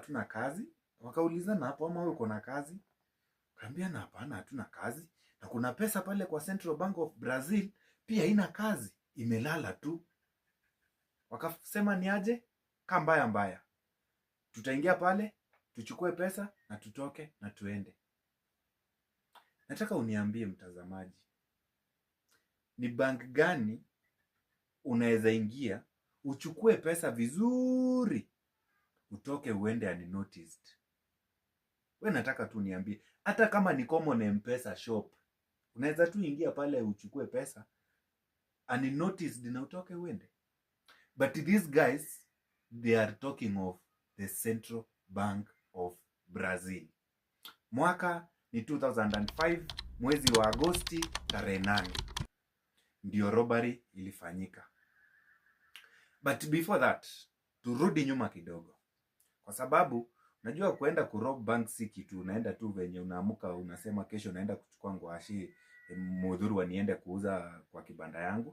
hatuna kazi. Wakaulizana hapo, ama wewe uko na kazi? Kaambia na hapana, hatuna kazi, na kuna pesa pale kwa Central Bank of Brazil pia haina kazi, imelala tu. Wakasema ni aje, ka mbaya mbaya, tutaingia pale tuchukue pesa na tutoke na tuende. Nataka uniambie mtazamaji, ni bank gani unaweza ingia uchukue pesa vizuri utoke uende unnoticed? We nataka tu niambie, hata kama ni common M-Pesa shop, unaweza tu ingia pale uchukue pesa unnoticed na utoke uende. But these guys, they are talking of the Central Bank of Brazil. Mwaka ni 2005, mwezi wa Agosti tarehe 8 ndio robbery ilifanyika. But before that, turudi nyuma kidogo, kwa sababu unajua kuenda kurob bank si kitu unaenda tu venye unaamuka unasema kesho naenda kuchukua ngwashi mudhuru niende kuuza kwa kibanda yangu.